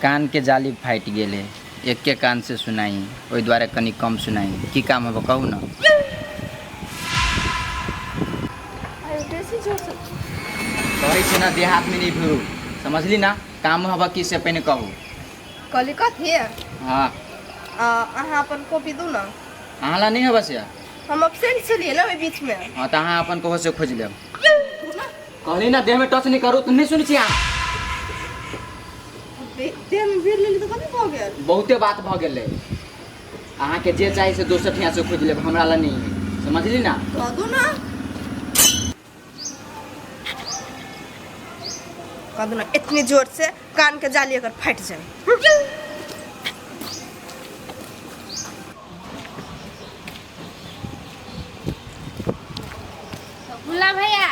कानके जाली फाटि गेल है, एके कान से सुनाई, ओहि दुआरे कनि कम सुनाई। की काम हबो कहू न? बेसी जोर से कहै छै ना देहातमे नहि भिड़ू, समझली ना? काम हबा की से पहिने कहू। कहली कथी? हाँ। अहाँ अपन कॉपी दू ना। अहाँ ला नहि हबा से? हम एबसेंट छलियै ना ओहि बीच में। हाँ, तऽ अहाँ अपन कहो से खोजि लेब। कहली ना देहमे टच नहि करू, तऽ नहि सुनै छी अहाँ। देह में भीड़ लेली तऽ कथी भऽ गेल? बहुते बात भऽ गेलै। अहाँके जे चाही से दोसर ठिया से खोजि लेब, हमरा लए नहि है, समझली ना? दऽ दू ना, कह दू ना इतनी जोर से कान के जाली अगर फाटि जाए। भुला भैया,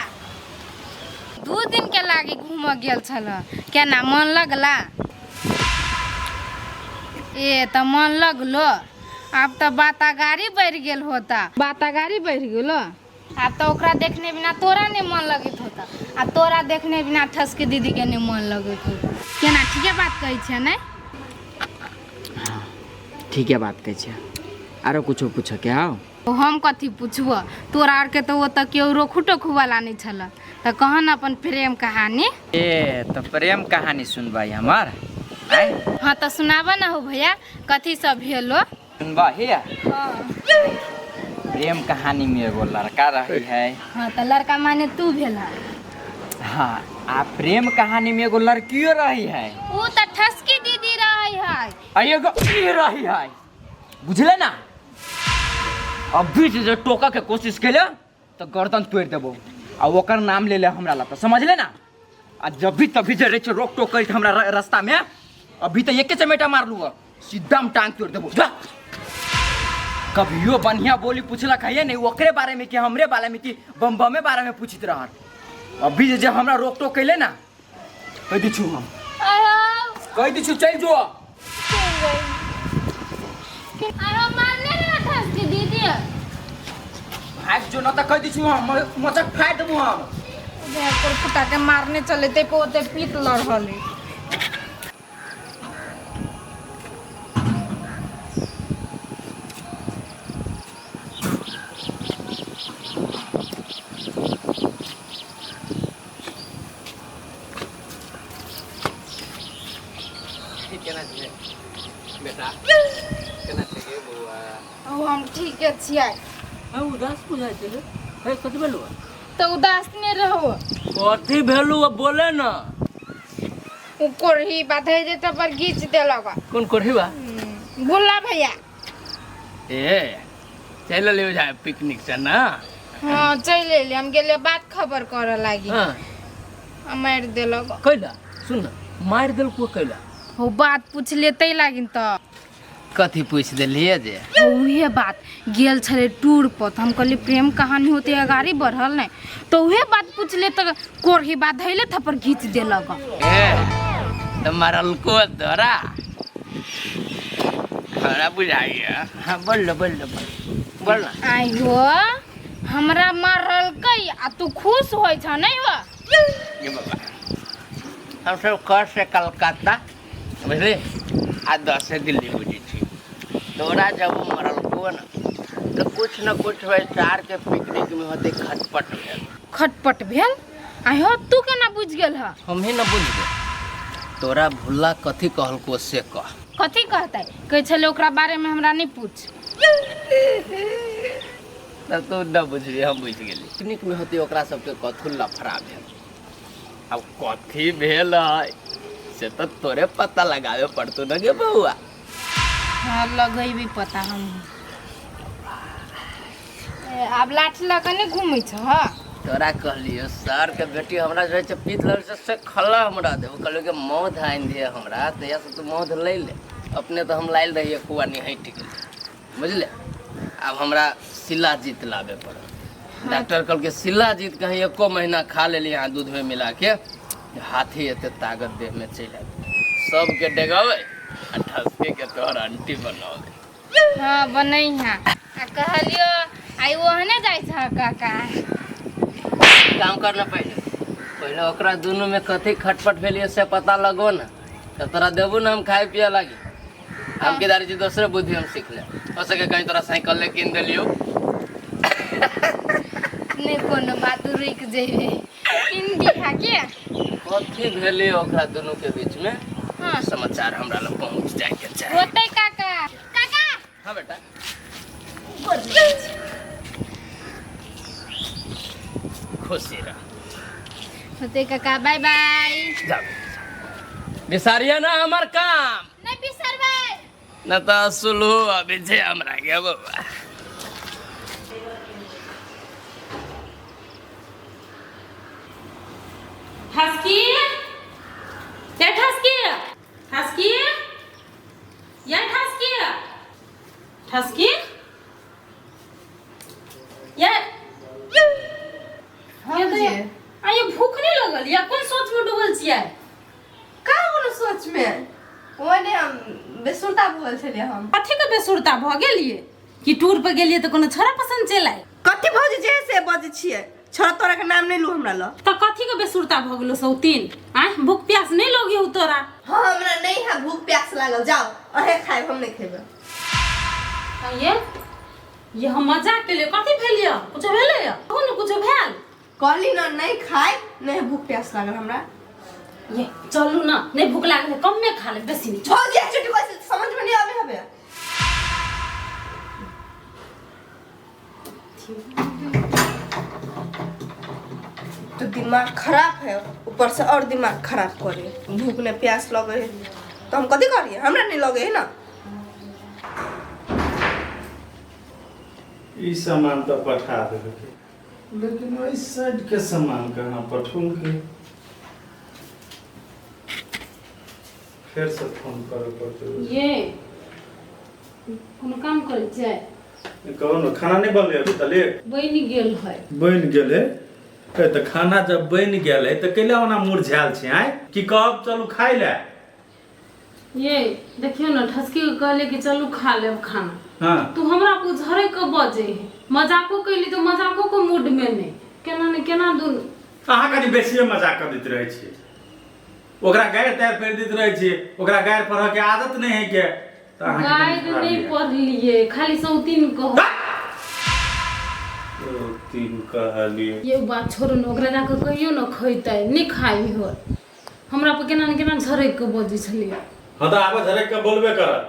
2 दिन के लागी घूमऽ गेल छल, केना मन लगला? ए तऽ मन लगलो। आब तऽ बात अगाड़ी बढ़ि गेल होता, बात अगाड़ी बढ़ि गेलो। आब तऽ ओकरा देखने बिना तोरा नहि मन लगैत होता आ तोरा देखने बिना ठसके दीदीके नहि मन लगैत होता। केना ठीके बात कहै छियै ने? ठीके बात कहै छियै। आरो कुछो पूछऽके हौ? हम कथी पुछबऽ, तोरा आरके तऽ ओतऽ केओ रोकू टोकू वाला नहि छल, तऽ कह ने अपन प्रेम कहानी। ए तऽ प्रेम कहानी सुनबै हमर? आँय? हाँ तऽ सुनाबऽ ने हो भैया, कथी सब भेलो। सुनबही? प्रेम कहानी में एगो लड़का रही है। हाँ तऽ लड़का माने तू भेल। हाँ, आ प्रेम कहानी में एगो लड़कियो रही है। ऊ तऽ ठसकी दीदी रही है। आ एगो ई रही है, बुझले ना? अभी से जे टोका के कोशिश केले तो गर्दन तोड़ देबो आ ओकर नाम ले ले हमरा ला, तो समझले ना? आ जब भी तभी जे रहे छै रोक टोक करैत हमरा रास्ता में, अभी तो एके चमेटा मारलू, सीधा हम टांग तोड़ देबो। जा। कभियो बढ़िया बोली पूछलक है नहीं ओकरे बारे में कि हमरे बारे में कि बम बमे बारे में पूछित रहत। अभी जे जे हमरा रोक टोक कैले ना, कह दी छु हम, कह दी छु चल जो। आयो मारने ना ठसकी दीदी। भाग जो न त कह दी छु हम मचक फाड़ देबो हम। पर फुटा के मारने चले ते पे ओते पीत लड़ल है। केना छै बेटा, केना छै गे बौआ? ओ हम ठीके छियै। हाँ, उदास बुझाइ छै गे। हे, कथी भेलौ? तऽ उदास नहि रहू। कथी भेलौ अब बोले न। ओ कोरही बाधै जे पर घीच देलक। कोन कोरही बा? भुल्ला भैया। ए चलि एलियै बुझाइ पिकनिक से ना? हाँ चलि एलियै, हम गेलियै बात खबर करऽ लागी। हाँ। आ मारि देलक। कैला? सुन न, मारि देलको कैला? हो बात पूछ लेतै लागिन तऽ। कथी पूछि देलियै जे? उहे बात गेल छलै टूर पर, तऽ हम कहलियै प्रेम कहानी होते अगाड़ी बढ़ल नहि, तऽ उहे बात पूछले तऽ कोरही बात धैले थप्पड़ घीच देलक। ए तऽ मारलको तोरा? हमरा बुझाइया। हाँ बोल ल, बोल ल, बोल बोल ना। आइ हो हमरा मारलकै आ तू खुश होइ छ नहि हो? ये बाबा, हम सब कर से कलकत्ता बुझली आ 10 से दिल्ली बुझी छी। तोरा जब मरलको न तो कुछ न कुछ वैचार के पिकनिक में होते खटपट भेल। खटपट भेल? आइ हो तू केना बुझि गेल ह? हम ही न बुझ गेल। तोरा भुल्ला कथी कहलको से कह। कथी कहतै? कहै छलै ओकरा बारे में हमरा नहि पूछ। तब तू न बुझली, हम बुझि गेली। पिकनिक में होते ओकरा सबके कथू लफड़ा भेल। अब कथी भेल है से तो तोरे पता लगावे पड़तो न गे बउआ। हाँ लगेबी पता हम। ए, आब लाठी लऽ कऽ नहि घूमै छ? तोरा कहलियो सर के बेटी हमरा जे छै पीत लल से खल्ला हमरा देबो। कहलियो कि मौध आनि दिए हमरा, तऽ यहाँ से तू मौध लै ले। अपने तऽ हम लायल रहियै कुआ निहटि गेलै बुझले। आब हमरा शिलाजीत लाबे पड़त। डॉक्टर कहलकै शिलाजीत कहीं एको महीना खा लेली अहाँ दूध में मिला के, हाथी एते ताकत देह में चलि आयत, सबके डेगाबै आ ठसके के तोहर आंटी बनाबै। हाँ बनै है। आ कहलियो आइ ओहने जाइ छ काका? काम करना पहिले, पहिले ओकरा दुनू में कथी खटपट भेलियै से पता लगो ना। तऽ तोरा देबू ने हम खाय पिए लागी। हम के दारी छी दोसरे बुद्धि हम सीख ले हो सके कहीं तोरा साइकिल ले कीन देलियो। नहीं कोनो बात, रुक जेबे किन दिहा के। कथी भेलै ओकरा दुनू के बीच में? हाँ। समाचार हमरा लग पहुंच जाए के चाही। होते काका, काका। हाँ बेटा। खुशी रह। होते काका, बाय बाय। जा बिसारिया ना हमर काम। नहीं बिसरबै। न तऽ सुलहो अबै छै हमरा के बाबा। ठसकी ये, ठसकी, ठसकी ये, ठसकी, ठसकी ये। हाँ ये तो जी। आ ये भूख नहीं लगल या कोन सोच में डूबल छियै? का कोनो सोच में, ओने हम बेसुरता भऽ गेल छलियै हम। कथी के बेसुरता भऽ गेलियै? कि टूर पर गेलियै तऽ कोनो छोरा पसंद चलि आयल? कथी भौजी जे से बजै छियै, छोरा तोरा के नाम नहीं लू हमरा लग। तऽ कथी के बेसुरता भऽ गेलो सौतीन? आँय, भूख प्यास नहीं लगी तोरा? हाँ, हमरा नहीं है भूख प्यास लागल, जाओ अहे खाएब, हम नहीं खेबै। आ ये हम मजाक केलियै। कथी भेल यऽ? कुछो भेलै यऽ? कहू ने, कुछो भेल? कहली ना नहीं खाए, नहीं भूख प्यास लागल हमरा। ये चलू ना, नहीं भूख लागल है, कमे खा ले, बेसी नहीं। भौजी चुटी कैसे समझ में नहीं आवे हबे। तो दिमाग खराब है, ऊपर से और दिमाग खराब करे। भूख ने प्यास लगे है तो हम कथी करिए, हमरा नहीं लगे है ना। ई सामान तऽ पठा देलकै, लेकिन ओहि साइड के सामान कहाँ पठौलकै? फेर से फोन करे पड़तै। ये कोनो काम करै छै? कहू ने, खाना नहि बनलै अभी तक? बनि गेल है। बनि गेलै ए तऽ खाना जब बनि गेल है तऽ कैला ओना मुरझायल छै? आँय, की कहब, चलू खाय लए। ये देखियो ना, ठसकी के कहले कि चलू खा लेब खाना। हाँ। तू हमरा को झरे के बजे है, मजाको कैली तो मजाको को मूड में नहीं, केना ने केना दुन। अहाँ कनि बेसिए मजाक कऽ दैत रहै छियै, ओकरा गारि तारि पढ़ि दैत रहै छियै। ओकरा गारि पढ़ऽ के आदत नहि है के तऽ अहाँके कनि गाइड खराब नहीं यऽ। पढ़लिए, खाली सौतीन कह। तीन कहलिए। ये बात छोड़ू ने, ओकरा जाके कहियो न खैतै नहीं खाई हो, हमरा पर केना ने केना झरक के बजै छलियै। हाँ तऽ आब झरक के बोलबे करत।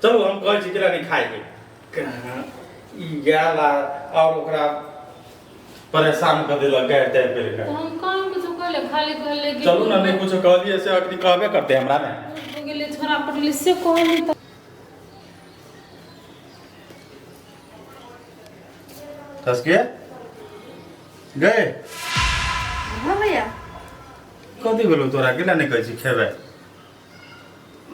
चलू, हम कहै छी केला नहीं खाएके। कहाँ ई गेल आ और ओकरा परेशान कर देलक गारि तारि पढ़ि तऽ कऽ। हम कहाँ कुछो कहले, खाली कहले कि चलू ने। नहीं कुछो कहलिए से अखनी कहबे करते हमरा ने। हो गेलै छोरा पटली से कहली तऽ। ठसके गए। हाँ भैया। कथी भेलौ तोरा? केला नहि कहै छी खेबै?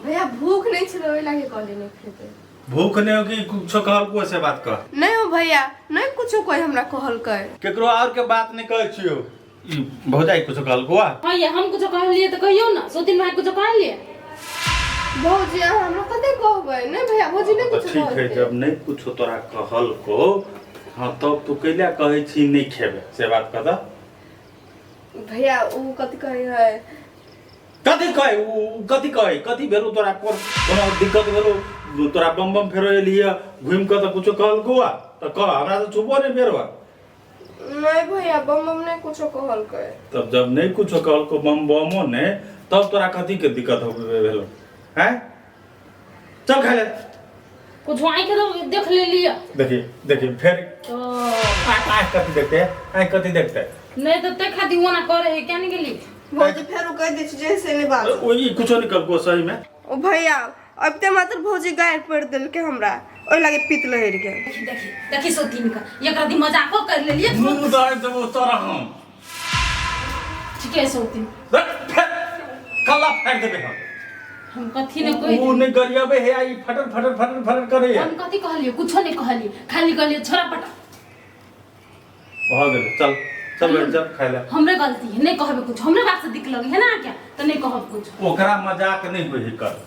भैया, भूख नहीं छलै, ओहि लागे कहली नहीं खेबै। भूख नहि हो कि कुछो कहलको से बात कह। नहीं हो भैया, नहीं कुछो कोई हमरा कहलकै। केकरो और के बात नहि कहै छियौ। ई भौजाई कुछो कहलको आ? हाँ, ये हम कुछो कहलिए तऽ कहियौ ने, सौतीन भाई कुछो कहलिए? भौजी, अहाँ हमरा कते कहबै? नहीं भैया, भौजी नहीं तऽ कुछो ठीक है। कहलकै। जब नहि कुछो तोरा कहलको हाँ, तब तू कैला कहै छी नहि खेबै से बात कह तऽ। भैया, उ कथी कहै है। कथी कहै उ? कथी कहै? कथी भेलौ तोरा? कोन कोनो दिक्कत भेलौ तोरा? बम बम फेरो एलियै घुमि कऽ तऽ कुछो कहलको आ तऽ कह, हमरा तऽ छुपो नहि फेरो। नहीं भैया, बम बम नहीं कुछो कहलकै। तब जब नहि कुछो कहलको बम बमो नहि, तब तोरा कथी के दिक्कत हो भेलौ? हैं, चल खाय ले। कुछो आँखि दऽ देख लेलिए। देखिए देखिए फेर। तो आँख आँख कथी देखते? आँख कथी देखते? नहीं तऽ ते खातिर ओना करे है, क्या नहीं गेली। भौजी, फेर उ कहि दै छै जे से नहीं बात। ओ ई कुछो नहीं कहलको सही में। ओ भैया, अब ते मात्र भौजी गारि पढ़ि देलकै हमरा, ओहि लागे पीत लहरि गेल। देखी देखी देखी सौतीन का एकरा दी मजाको कर लेलिए। मुंह दाबि देबो तोरा हम। ठीक है सौतीन। फेर कल्ला फाड़ि देबै हम। हम कथी ने कहि। ओ नहि गरियबे हे आ ई फटर फटर फटर फटर करे। हम कथी कहलिए? कुछो नहीं कहलिए, खाली कहलिए छोरा पटा। भऽ गेल, चल चल बहन, चल खाय ले। हमरे गलती है, नहीं कहबे कुछ, हमरे बात से दिक लगे है ना क्या, तो नहीं कहब कुछ। ओकरा मजाक नहि होइ है कर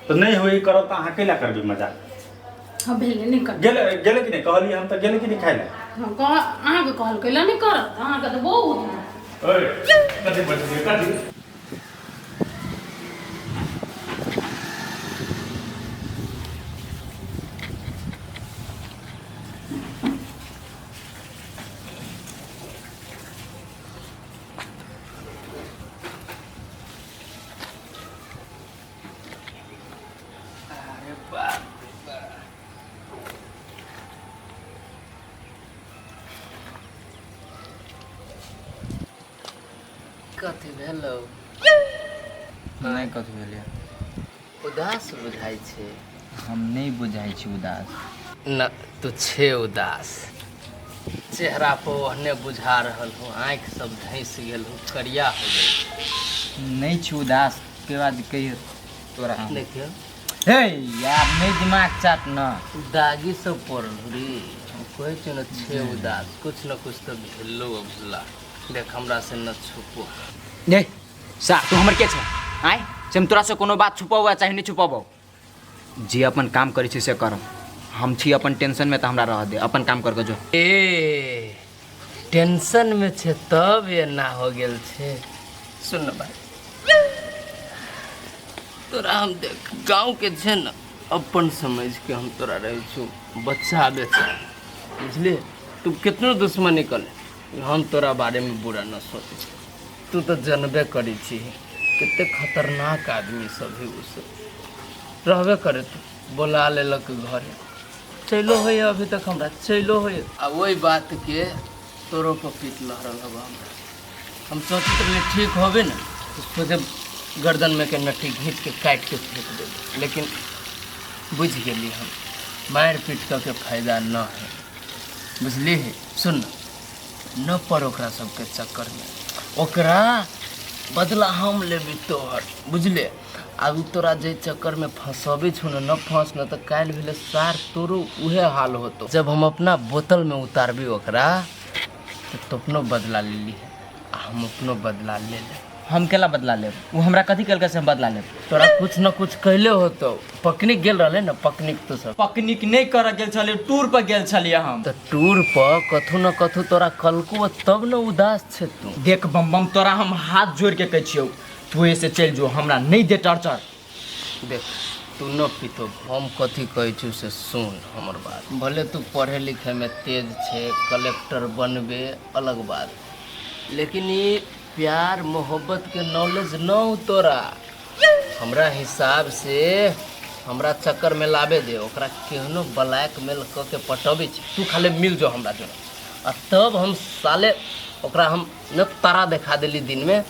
तऽ नहि होइ करत तऽ अहाँ कैला करबै मजाक? हाँ, भेले नहीं कर। गेले गेले कि नहि कहलियै हम तऽ गेले कि नहि खाय ले? हम कह अहाँके कहल कैला नहीं करत, अहाँके तऽ बहुत। ओए, कथी बजलियै कथी? कथी भेलौ? नहि कथी भेलै। उदास बुझाइ छै। हम नहि बुझाइ छी उदास। न तू छे उदास, चेहरा पर ओहने बुझा रहल हो, आँखि सब धँसि गेल हो, करिया हो गेल। नहि छी उदास के बाद कहियो तोरा हम। देखियो हे यार नहि दिमाग चाट न। दागी सब पड़ल हो रे, हम कहै छियौ ने छे उदास, कुछ न कुछ तऽ भेलो अबला। देख हमरा से न छुपो। नहीं सा तू हमर के छै आय से हम तोरा से कोनो बात छुपाबो चाहे नहीं छुपाबो, जे अपन काम करै छी से कर। हम छी अपन टेंशन में तऽ हमरा रह दे, अपन काम कर के जो। ए टेंशन में छे तब एना हो गेल छे। सुन न भाई, तोरा हम देख गाँव के छे न अपन समझ के हम तोरा रहे छु बच्चा बेचा, बुझलिए? तू कितनो दुश्मनी कर ले, हम तोरा बारे में बुरा न सोचे। तू तो जनबे करी छी कते खतरनाक आदमी सब है, उ सब रहबे करे। तू बोला लेलक घरे, चलो होय अभी तक हमरा चलो होय। आ वही बात के तोरो पर पीत लहरल हबा हमरा। हम सोचैत रहियै ठीक होबे ने तो सोचे गर्दन में के नट्टी घींच के काटि के फेंक देबै, लेकिन बुझि गेली हम मारि पीट कऽ के फायदा न है, बुझली? सुन न पर ओकरा सबके चक्कर में, ओकरा बदला हम लेबी तोहर, बुझले? आब तोरा जे चक्कर में फंसबे छौ न, न फंस न तऽ काल्हि भेलै सार तोरो उहे हाल होतो। जब हम अपना बोतल में उतारबी ओकरा तऽ तो अपनो बदला लेली आ हम अपनो बदला ले लेब। हम केला बदला लेब? ओ हमरा कथी केलकै से हम बदला लेब? तोरा कुछ न कुछ कैले होतो। पकनिक गेल रहले न, पकनिक तो सब पकनिक नहीं कर गेल छलियै, टूर पर गेल छलियै हम। तऽ टूर पर कथू न कथू तोरा कलको तब न उदास छे तू। देख बम बम तोरा हम हाथ जोड़ के कहै छियौ, तू ऐसे चलि जो, हमरा नहीं दे टॉर्चर। देख तू न पीतो, हम कथी कहै छियौ से सुन हमर बात। भले तू पढ़े लिखे में तेज छे, कलेक्टर बनबे अलग बात, लेकिन ई प्यार मोहब्बत के नॉलेज न हो तोरा। हमरा हिसाब से हमरा चक्कर में लाबे दे, ओकरा केहनो ब्लैकमेल क के पटबै छी, तू खाली मिल जो हमरा जोड़ा, आ तब हम साले ओकरा हम न तारा देखा देली दिन में,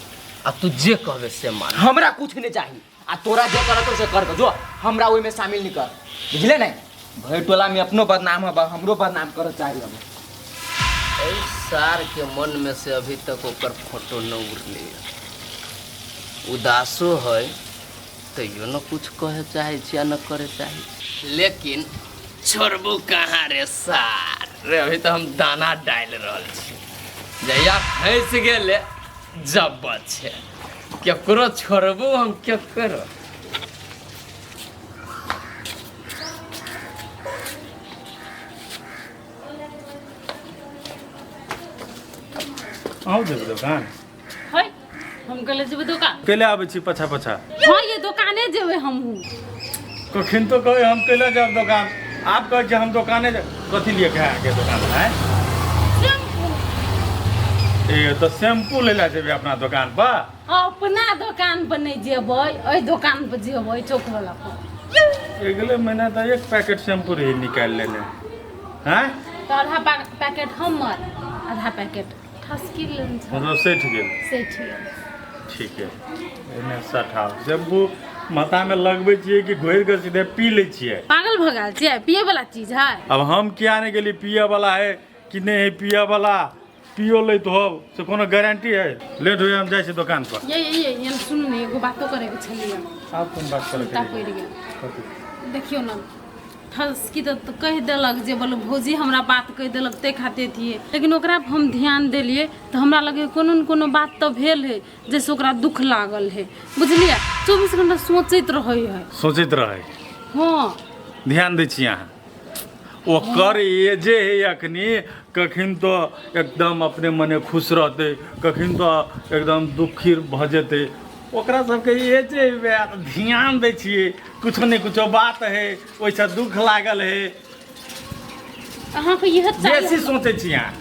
आ तू जे कहबे से मान। हमरा कुछ नहीं चाहिए, आ तोरा जे करत से कर जो, हमरा ओहि में शामिल नहीं कर, बुझले नहीं? भरि टोला में अपनो बदनाम हबा, हमरो बदनाम कर चाही हबा। एहि सार के मन में से अभी तक ओकर फोटो न उड़ले, उदासो है तैयो न कुछ कहे चाहे छी आ न करे चाहे छी, लेकिन छोड़बू कहाँ रे सार रे, अभी तो हम दाना डालि रहल छी, जहिया फँसि गेले जब बचे केकरो छोड़बू हम केकरो। आउ जेबै दोकान? है हम कहले जेबै दोकान। कैले आबै छी पछा पछा? हाँ ये दोकाने जेबै हमहूँ। कखन तो कहे हम कैले जाब दोकान, आप कहै छी हम दोकाने जाब, कथी लिए के अहाँके दोकान है? शैम्पू। ए तऽ शैम्पू लै लए जेबै अपना दोकान पर? अपना दोकान पर नहि जेबै, एहि दोकान पर जेबै चौक वाला पर। अगले महीना तऽ एक पैकेट शैम्पू रही निकालि लेने हैं। तऽ आधा पैकेट हमर, आधा पैकेट ठसकी लेने छल। मतलब सठि गेल? सठि गेल। ठीक है, एने सठाउ। शैम्पू माथामे लगबै छियै कि घोरि कऽ सीधे पी लै छियै? पागल भऽ गेल छियै, पिए वाला चीज है। अब हम किया नहि गेली, पिए वाला है कि नहि है पिए वाला, पियो लैत होब से कोनो गारंटी है? लेट होइए, हम जाइ छी दोकान पर। ये ये ये ये सुनू ने, एगो बातो करे के छलियै। आब कोन बात करे के? पड़ि गेल। देखियौ ने ठसकी तऽ कहि देलक जे बोलो भौजी हमरा बात कहि देलक ताहि खातिर थिए, लेकिन ओकरा हम ध्यान देलियै तऽ हमरा लगे कोनो ने कोनो बात तऽ भेल है जैसे ओकरा दुख लागल है, बुझलियै? 24 घंटा सोचैत रहै है। सोचैत रहै? हाँ। ध्यान दै छी अहाँ ओकर एजे है अखनी, कखन तो एकदम अपने मने खुश रहतै, कखन तो एकदम दुखी भऽ जेतै, ओकरा सबके एजे ध्यान दै छियै, कुछो ने कुछो बात है ओहिसँ दुख लागल है। अहाँके इएह चालि बेसी सोचै छी अहाँ।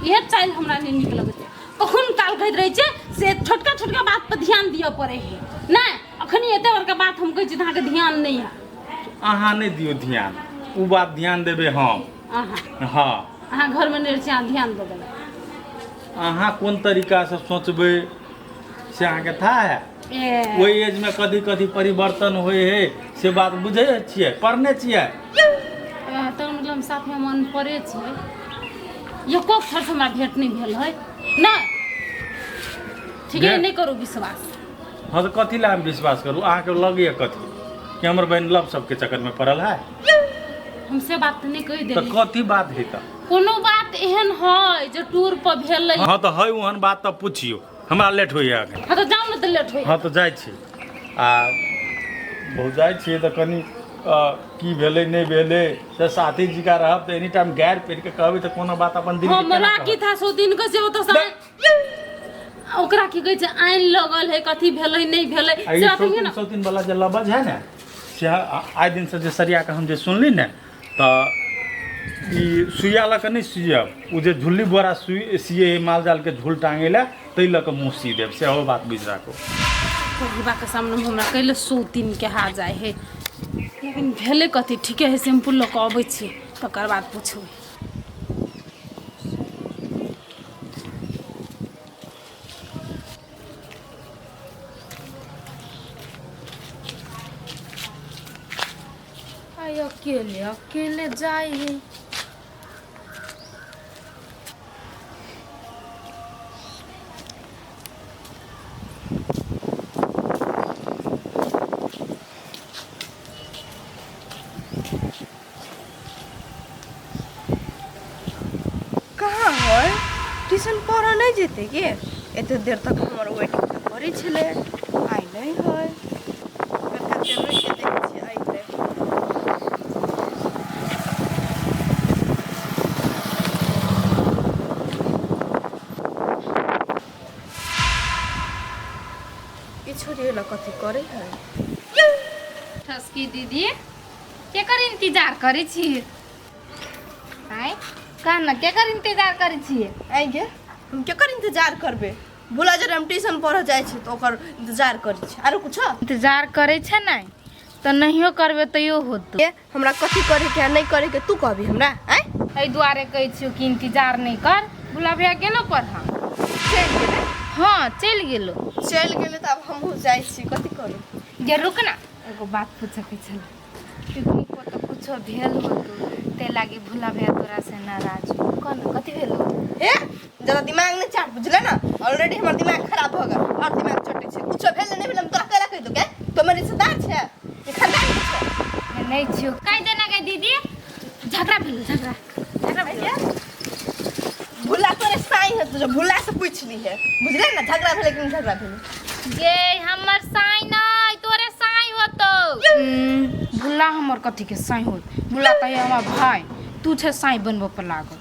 इएह चालि हमरा नहि नीक लगैत है। कखन काल कहैत रहै छै से छोटका छोटका बात पर ध्यान दिअ पड़ै है, नहि अखनी एते बड़का बात हम कहै छी तऽ अहाँके ध्यान नहि है। अहाँ नहि दियौ ध्यान, ओ बात ध्यान देबै हम। अहाँ? हाँ। अहाँ घरमे नहि रहै छी, अहाँ ध्यान दऽ देबै। अहाँ कोन तरीकासँ सोचबै से अहाँके था है? ए ओहि एज में कथी कथी परिवर्तन होइ है से बात बुझै छियै, पढ़ने छियै? तऽ मतलब हम साथमे मन पड़े छियै, एको थर हमरा भेंट नहि भेल है नहि। ठीक है, नहि करू विश्वास। हाँ, तऽ कथी लए हम विश्वास करू? अहाँके लगैए कथी कि हमर बहिन लव सबके चक्करमे पड़ल है? हम से बात तऽ नहि कहि तऽ देली। कथी बात है तऽ? कोनो बात एहन है जे टूर पर भेलै। हाँ तऽ है ओहन बात तऽ पुछियौ, हमरा लेट होइए अखन। हाँ तऽ जाउ ने, तऽ लेट होइए। हाँ तऽ जाइ छी, आ बहुत जाइ छियै तऽ कनि की भेलै नहि भेलै से साथी जीका रहब तऽ एनी टाइम गारि पढ़ि कऽ कहबै तऽ कोनो बात अपन दिल के हमरा केना की कहब? था सौ दिन के से ओतऽ से ओकरा की कहै छै आनि लगल है, कथी भेलै नहि भेलै आ ई से बात है सौतीन ने। सौतीन वाला जे लबज है ने से आइ दिनसँ जे सरिया कऽ हम जे सुनली ने तऽ ई सुइया लऽ कऽ नहि सियब, ओ जे झुल्ली बोरा सुइ सिए है माल जालके झोल टाँगै लए ताहि लऽ कऽ मुँह सी देब, सेहो बात बुझि राखू। परिवारके सामने हमरा कैले सौतीन के हा जाइ है, लेकिन भेलै कथी? ठीके है, शैम्पू लऽ कऽ अबै छी तकर बाद पुछबै। आइ अकेले अकेले जाइ है। कहाँ है? ट्यूशन पढ़ऽ नहि जेतै के? एते देर तक हमर वेटिंग करै छलै, आइ नहि है। कते देर रुकि के देखै छियै अइतै। ई छोरी एला कथी करै है? ठसकी दीदी, केकर इंतजार करै छी? आँय, कह न, केकर इंतजार करै छियै? आइ गे, हम केकर इंतजार करबै? बोला जरे, हम ट्यूशन पढ़ऽ जाइ छी तऽ ओकर इंतजार करै छी, आरो कुछो? इंतजार करै छै नहि तऽ नहियो करबै तैयो होतौ। ए, हमरा कथी करे के आ नहि करे के तू कहबी हमरा? आँय, एहि दुआरे कहै छियौ कि इंतजार नहि कर। भुला भैया गेलो पढ़ऽ? चलि गेलै। हँ, चलि गेलो। चलि गेलै तऽ आब हमहूँ जाइ छी, कथी करू? गे रुक ना, एगो बात पूछऽके छलै। पिकनिक पर तऽ कुछो भेल होतो, ताहि लागी भुला भैया तोरा से नाराज हो। कह न, कथी भेल हो? हे, ज्यादा दिमाग नहि चाट, बुझले ने? ऑलरेडी हमर दिमाग खराब भऽ गेल और दिमाग चटै छै। कुछो भेल नहि भेल हम तोरा कैला कहि दू के? तो हमर रिश्तेदार छै ये खानदान के छै? नहि छियौ, कहि देना गे दीदी, झगड़ा भेल, झगड़ा झगड़ा भेल। भुला तोरे साई है, तुझे भुला से पूछ ली है, बुझले ने? झगड़ा भेलै कि नहि झगड़ा भेलै? गे, हमर साई नहि, तोरे साई होतो। भुला हमर कथी के साई होत? भुला तऽ हमर भाय, तू छै साई बनबऽ पर लागल।